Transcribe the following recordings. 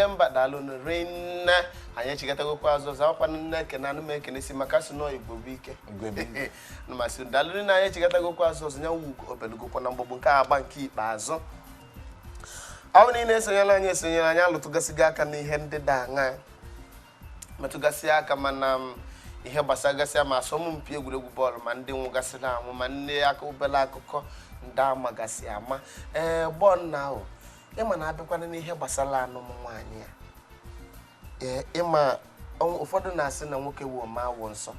Mba, daalụnụ rinne. Anyị echikọtagokwa azụ ọzọ, akwanụ nne ekene anụ m ekene si maka sị nọọ Igbo bụ ike. Igwe bụ ike. Na masị daalụ rinne. Anyị echikọtagokwa azụ ọzọ, nya wu obelugokwa na mgbagbo nke agba nke ikpeazụ. Ọ bụ na ị na-esonyere anyị, esonyere anyị, alụtụgasịgo aka n'ihe ndị dị aṅaa metụgasị aka, mana m ihe gbasagasịa ma asọmpi egwuregwu bọọlụ, ma ndị nwụgasịrị anwụ, ma ndị aka obere akụkọ ndị amagasị ama. Ee, bọọlụ na ahụ ịma na-abịakwana n'ihe gbasara anụmụ nwaanyị a. Ee, ịma ụfọdụ na-asị na nwoke wu ome awụ nsọ,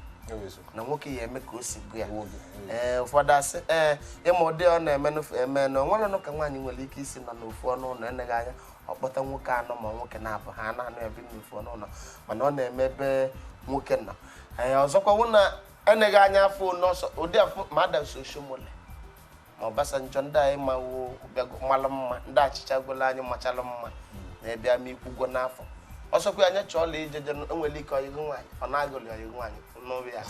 na nwoke ya eme ka o si gụ ya. Ee, ụfọdụ asị ee, ịma ụdị ọ na-eme eme na onwere nụ ka nwaanyị nwere ike isi nọ n'ofu ọnụ ụlọ, eneghị anya ọ kpọta nwoke anọ ma nwoke na-abụ ha na-anụ ebe n'ofu ọnụ ụlọ, mana ọ na-eme ebe nwoke nọ. Ee, ọzọkwa wụ na eneghị anya afọ n'ọsọ ụdị afọ ma Adams Oshiomhole ma Obasanjo, ndị anyị mawo bịago malụ mma, ndị achịcha gwụla anyị machalụ mma na-ebịa ma ikwugwo n'afọ ọsọkwa anya chọọla ijeje, enwere ike ọyịgụ nwaanyị ọ na-agụlị ọyịgụ nwaanyị n'obi ya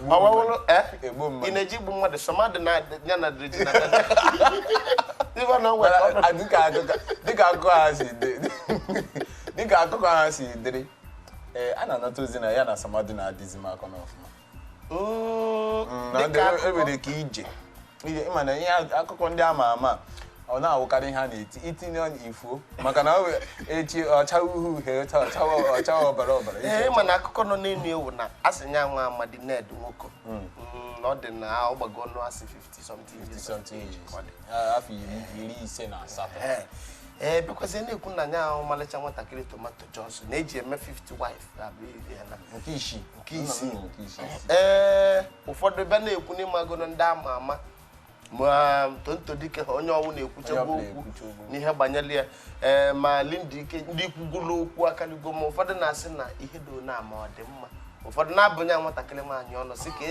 ọwewụlụ. Egbu mmadụ. Ị na-eji igbu mmadụ sọmadụ na ya na dịrị na ife na nwere Mana, dịka akụkọ ha si dịrị, ee, a na-anata ozi na ya na Samadu na-adịzi m aka n'ọfụma. Na Dịka akụkọ. Enwere ka ije ije, ịma na ihe akụkọ ndị ama ama ọ na-awụkarị ihe a na-eti itinye ọnya ifuo, maka na echi ọchawa uhie uhie, ọchawa ọchawa ọbara ọbara. Ee, ịma na akụkọ nọ n'elu ewu na asị nya nwa amadi Ned Nwoko, na ọ dị na ọ gbago ọnụ asị 50 something years of something age years. ka ọ dị. Ah, afọ 58. Ee, bịakwazie na-ekwu na nya ahụ ọmalịcha nwatakịrị Tomato Johnson na-eji eme 50 wife abụ ya na Nke isii. Nke isii. Nke isii. Ee, ụfọdụ bịa na-ekwu n'ịmagoro ndị ama ama ma Tonto Dike ha, onye ọwụ na-ekwuchagbu Onye ọbụla okwu ekwucha okwu. n'ihe gbanyere ya. Ee, ma Linda Ike, ndị kwugolo okwu akaligo, ma ụfọdụ na-asị na ihe do na ama ọ dị mma, ụfọdụ na-abụnye nwatakịrị nwaanyị ọnụ sị ka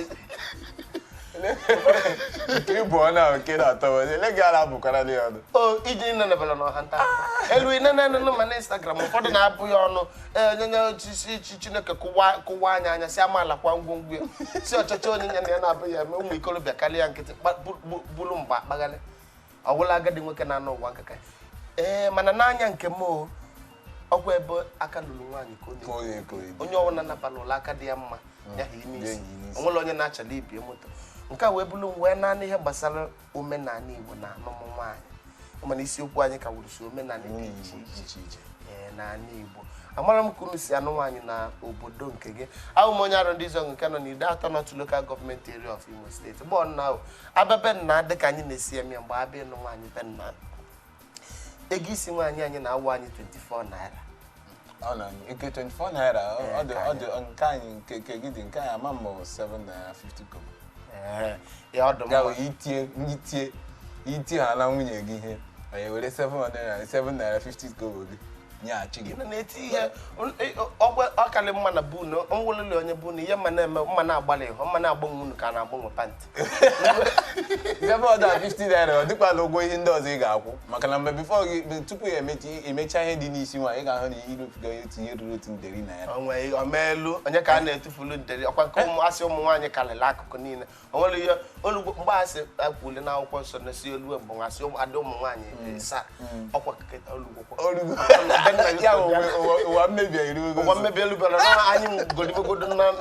Nke ịbụ ọ na nke na-atọ m, ele gị ara abụkwara ya ọnụ. O iji nenebela n'ọha nta akụkọ elu inenenene, ma na Instagram ụfọdụ na-abụ ya ọnụ. Ee, nye nye chi chi Chineke kụwa kụwa anya anya si amaala kwa ngwongwo ya si ọchọchọ onye nye na ya na-abụ ya eme ụmụ ikorobịa karịa nkịtị buru mgba akpaghalị ọwụla agadi nwoke na-anọ ụwa nkaka. Ee, mana n'anya nke m, o ọgwụ ebe aka lụrụ nwaanyị ka ọ Ka ọ na-ekwo. na-ekwo ebi. Onye ọbụla nabala ụlọ aka dị ya mma ya ha n'isi. Ya yi n'isi. Onwere onye na-achala ibie moto nke a wee bụrụ m wee naanị ihe gbasara omenala Igbo na anụmụ nwaanyị, mana isiokwu anyị ka wụrụsi omenala dị iche iche iche iche. Ee, n'ala Igbo, amara m ka unu si anụ nwaanyị na obodo nke gị. Ahụ m onye arụ ndị izọgụ nke nọ n'Ideato North Local Government Area of Imo State gbọọ nna ahụ abịa be nna, dịka anyị na-esi eme mgbe abịa ịnụ nwaanyị be nna, ego isi nwaanyị anyị na-awụ anyị 24 naira. Ọ na nke 24 naira ọ dị nke anyị, nke gị dị nke anyị ama m 7 naira 50 kobo. Ee, ya ọ dị Ya mma. bụ itie itie itie ha na nwunye gị ihe, ọ ya were 700 naira, 7 naira 50 kobo gị nyeghachi gị. Ị na-eti ihe ọgwa ọkalị mma na bunu nwụlụlụ onye bunu ihe mma na-eme mma na-agbalị ịhụ mma na-agbanwe unu ka a na-agbanwe pantị. 750 naira ọ dịkwala ụgwọ ihe ndị ọzọ ị ga-akwụ, maka na mgbe before gị tupu ya emecha ihe dị n'isi nwa, ị ga-ahụ na irufuga otu ihe ruru 1 nde naira. Onwe omeelu onye ka a na-etufulu nderi ọkwa nke ụmụ asị ụmụ nwaanyị karịrị akụkụ niile. Onwere ihe olugbo mgbe asị akwule n'akwụkwọ nsọ na-esi olu mgbe asị ada ụmụ nwaanyị saa ọkwa kịta olugbo. Olugo. Ya bụ ụwa mmebi erugo. Ụwa mmebi elu bịara na anyị godibogodo na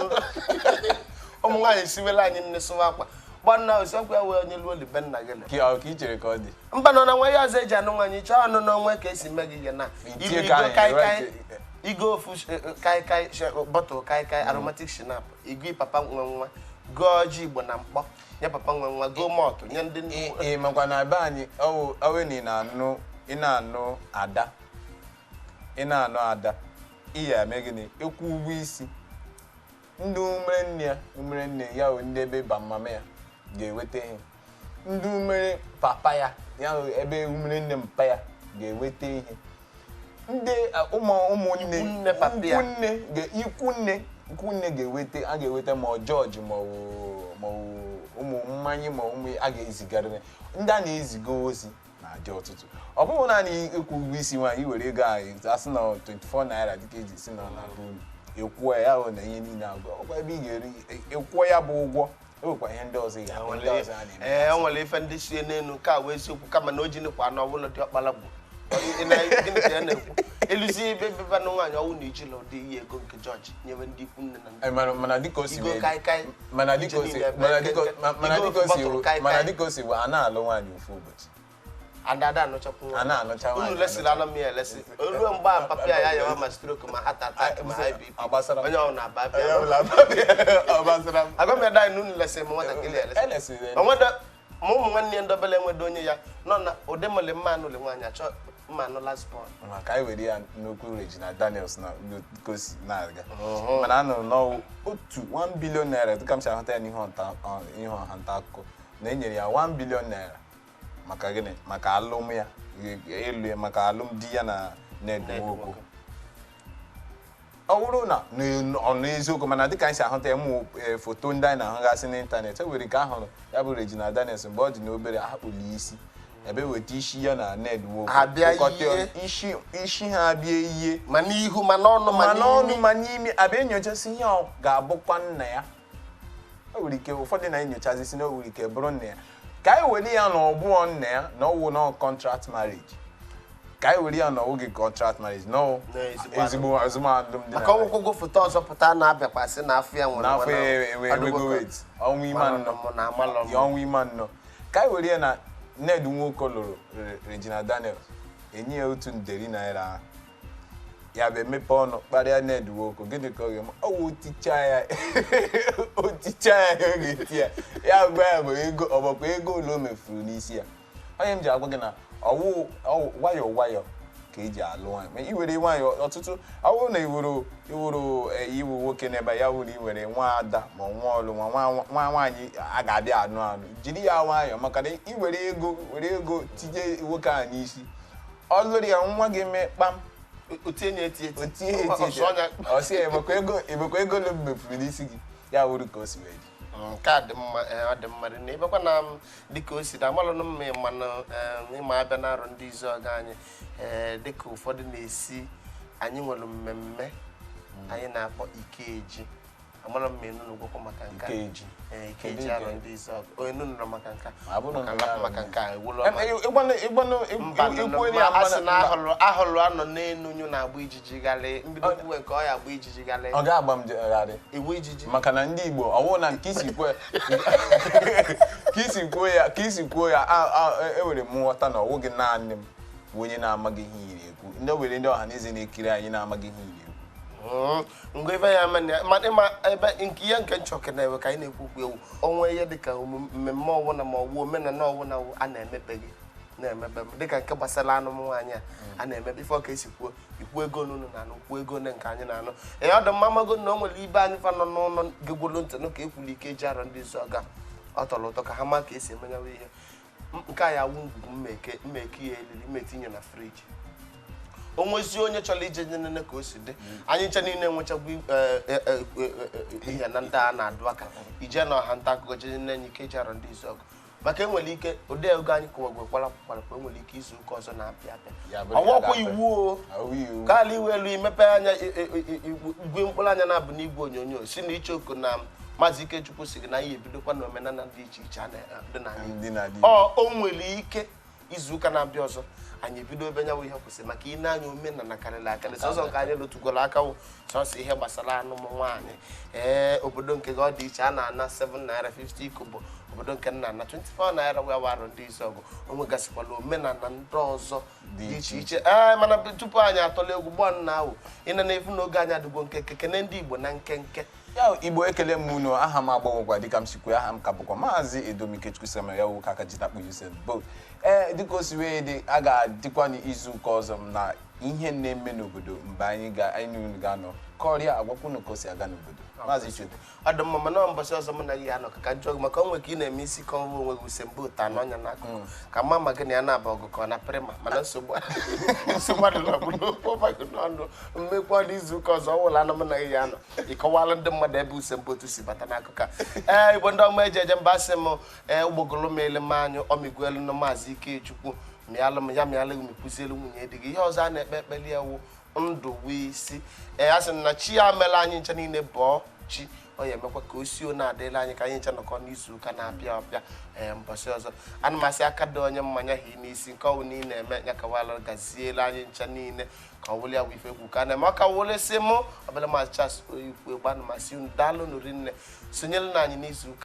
ụmụ nwaanyị siwela anyị nne sụwa akwa gbanna osikwa ya wee onye luo libe nna gị le. Ka ọ ka ị chere ka ọ dị? Mba, nọ na nwa ya ọzọ eji anụ nwaanyị chọọ anụ n'onwe ka esi mee gị ihe na Itie igo ka anyị, kaikai right. igo ofu kaikai bottle kaikai aromatic schnapps, igo papa nwe nwa gụọ ọjị Igbo na mkpọ nye papa nwe nwa, gụọ malt nye ndị Ị makwa na be anyị ọwụ na ị na-anụ ada, ị na-anụ ada, ị ya eme gịnị? Ịkwụ ụgwọ isi ndị umere nne ya, umere nne ya wụ ndị ebe ba mama ya ga-eweta ihe, ndị umere papa ya, ya wụ ebe umere nne mpa ya ga-eweta ihe, ndị ụmụ ụmụnne Ikwu nne papa ya. Ikwu nne ga-eweta, a ga-eweta ma ọ jọji ma ọ wụ ụmụ mmanya ma ụmụ a ga-ezigarịrị ndị a na-eziga ozi na-adị ọtụtụ. Ọ bụghị naanị ịkwụ ụgwọ isi nwaanyị iwere ego anyị asị na 24 naira dịka eji si na na be unu ịkwụọ ya hụ na ihe niile agụ ọkwa ebe ị ga-eri ịkwụọ ya bụ ụgwọ, ewekwa ihe ndị ọzọ ị ga ndị ọzọ a na-eme. Ee, o nwere ife ndị sie n'elu nke a wee eziokwu, kama na o ji nịkwa anụ ọbụla dị ọkpara gbu Gịnị ka ya na-ekwu eluzi ebe ebe na nwaanyị ọnwụ na ijila ụdị iyi ego nke jọji nyewe ndị ikwu nne na nna Mana dịka o si Igo kaikai mana dịka o si mana dịka mana dịka o si mana dịka o si a na-alụ nwaanyị ofu ụbọchị. Ada anụchakwu A na-anụcha nwaanyị. Unu lesịrị anụ m ya elesi. Ruo mgbe a papa ya yawa ma stroke ma heart attack ma high BP. Onye ọ na-aba bịa. Agwa m ya danyị na unu lesịrị m nwatakịrị elesi. Onwede ma ụmụ nwanne ya ndọbele enwedo onye ya nọ na ụdị mụlị mma anụlị nwaanyị achọ mma anụ last born. Maka anyị were ya n'okwu Regina Daniels na gosi na-aga. Mana anụrụ n'ọwụ otu 1 billion naira dịka m si ahụta ya n'ihe ọha nta akụkọ na e nyere ya 1 billion naira maka gịnị maka alụm ya elu ya maka alụmdi ya na Ned Nwoko. Ọ bụrụ na ọ n'eziokwu mana dịka anyị si ahụta ya ụmụ foto ndị anyị na-ahụgasị n'ịntanetị e nwere nke ahụrụ ya bụ Regina Daniels mgbe ọ dị n'obere akpụli isi ebe weta isi ya na Ned Nwoko isi ha abịa ihe ma n'ihu ma n'ọnụ ma n'ọnụ ma n'imi abịa enyochasị ihe ọ ga-abụkwa nna ya. O nwere ike ụfọdụ na-enyochazi si na o nwere ike bụrụ nna ya ka anyị were ya na ọbụọ nna ya na ọwụ na contract marriage ka anyị were ya na oge contract marriage na ezigbo alụmdi na maka ọgwụgwọ foto ọzọ pụta na-abịakwasị na afọ ya nwere n'afọ enwego wet ọnwa ime anọ ka anyị were ya na Ned Nwoko lụrụ Regina Daniels enye ya 1 nde naira ya bụ emepe ọnụ kparịa Ned Nwoko gịnị ka ọ ga-eme ọ wụ oticha ya oticha ya ọ ga-eti ya ya gwa ya bụ ego ọgbakwa ego ole o mefuru n'isi ya. Onye m ji agwa gị na ọwụ nwayọọ nwayọọ ka eji alụ nwaanyị ma i were nwaanyị ọtụtụ ọwụ na iwuru iwu nwoke n'ebe ya wuru iwere nwa ada ma nwa ọlụ nwa nwaanyị a ga-abịa anụ anụ jiri ya nwayọọ maka na i were ego were ego tinye nwoke a n'isi ọ lụrụ ya nwa ga-eme kpam ọsị ebekwa ego ole mefuru n'isi gị ya wuru ka o si wee dị. Nke a dị mma ọ dị mma na ebekwa na dịka o si dị amalụnụ mma ịmanụ ịma abịa na-arụ ndị izu ọga anyị dịka ụfọdụ na-esi anyị nwere mmemme anyị na-akpọ Ikeji amara m enunugwokwa maka nke Ikeji arụ ndị izu ọga onye nụrụ maka nke maka nke a ewulu asị na ahụrụ anọ n'enu nyu na-agba ijiji gharị mbido kwuwe nke ọ ya agba ijiji gharị ọ ga-agba m gharị iwu ijiji maka na ndị Igbo ọ bụrụ na nke isi kwuo ya ewere m nghọta na ọwụghị naanị m bụ onye na-amaghị ihe iri ekwu ndị were ndị ọha na eze na-ekiri anyị na-amaghị ihe iri ekwu ngwa ebe ya mana ịma ebe nke ihe nke nchọke na-ewe ka anyị na-ekwu ewu ọnwa ihe dịka mmemme ọwụna ma ọwụ omenala ọwụna a na-emepeghị na-emebe dịka nke gbasara anụ nwaanyị a na-emebe ife ọka esi kwuo ikwu ego n'ụlọ na-anụ kwuo ego one nke anyị na-anụ ee ọ dị mma mago na o nwere ibe anyị fa nọ n'ụlọ gegwolo ntị nụ ka ekwuru ike eji arọ ndị izu ọga ọ tọrọ ụtọ ka ha maa ka esi emenyawa ihe nke a ya wụ ngwugwu mmeke ya eliri mmetinye na friji o nwezi onye chọrọ ije nene ka o si dị anyị nche niile enwechagwu ihe na ndị a na-adụ aka ije na ọha nta akụkọ jeje nne anyị ike eji arọ ndị izu ọgụ maka enwere ike ụdị ego anyị kụwagwe kwarapụ enwere ike izu ụka ọzọ na-apịa apịa ọwọkwa iwu o ka ala iwu elu imepe anya igwe mkpụrụ anya na-abụ n'igwe onyonyo si na iche oku na Maazị Ikechukwu si gị na anyị ebidokwa na omenala dị iche iche dị n'ala o nwere ike izu ụka na-abịa ọzọ anyị ebido ebe nyanwụ ihe kwụsịrị maka ị na-anya omenala karịrị akarị sọsọ nke anyị lụtụgoro aka wụ sọsọ ihe gbasara anụmụ nwaanyị ee obodo nke gị ọ dị iche a na-ana 7 naira 50 kobo obodo nke nna ana 24 naira wee warụ ndị izu ọgụ o nwegasịkwala omenala ndị ọzọ dị iche iche ee mana tupu anyị atọla egwu gbọ nna ahụ ịna na-efu n'oge anyị adịgbo nkenke kene ndị Igbo na nkenke ya Igbo ekele m unu aha m agbanwekwa dịka m sikwe aha m ka bụkwa Maazị Edomikechukwu Samuel ya nwoke aka jitakpụ Usain Bolt ee dịka o si wee dị a ga-adịkwa n'izu ụka ọzọ m na ihe na-eme n'obodo mgbe anyị ga-anọ kọrịa agwakwunu ka o si aga n'obodo Maazị Chude ọ dị mma mana mbọsị ọzọ mụ na gị ga-anọ ka njọ gị maka onwe ka ị na-eme isi ka ọnwa onwe gị Usain Bolt anọ ọnya n'akụkụ ka mma ma gị na ya na-aba ọgụ ka ọ na prịma mana nsogbu adịla bụ n'okwu ọbagị n'ọnụ mmekwa n'izu ụka ọzọ ọwụla anụ mụ na gị ga-anọ ịkọwala ndị mmadụ ebe Usain Bolt si bata n'akụkọ a ee Igbo ndị ọma eji eje mba sị m ee ụgbọgolo m ele m anyụ ọmigwelu na Maazị Ikechukwu mịalụ m ya mịalụ gị mekụzielu nwunye di gị ihe ọzọ a na-ekpe ekpeli ewu ndụ wee isi ee a sị na chi ya mela anyị ncha niile bọọ chi Ọ ya emekwa ka o si o na-adịla anyị ka anyị ncha nọkọ n'izu ụka na-abịa abịa. Ee, mbọsị ọzọ ana m asị aka dị onye mmanya hi n'isi nke ọwụ niile eme ya kawala gaziela anyị ncha niile ka ọ wụlụ ya bụ ife kwu ka na-eme ọ ka wụlụ sị mụ ọbụla. Maazị Charles Oyikwu Egbe, ana m asị unu daalụ nụ rinne, sonyere na anyị n'izu ụka.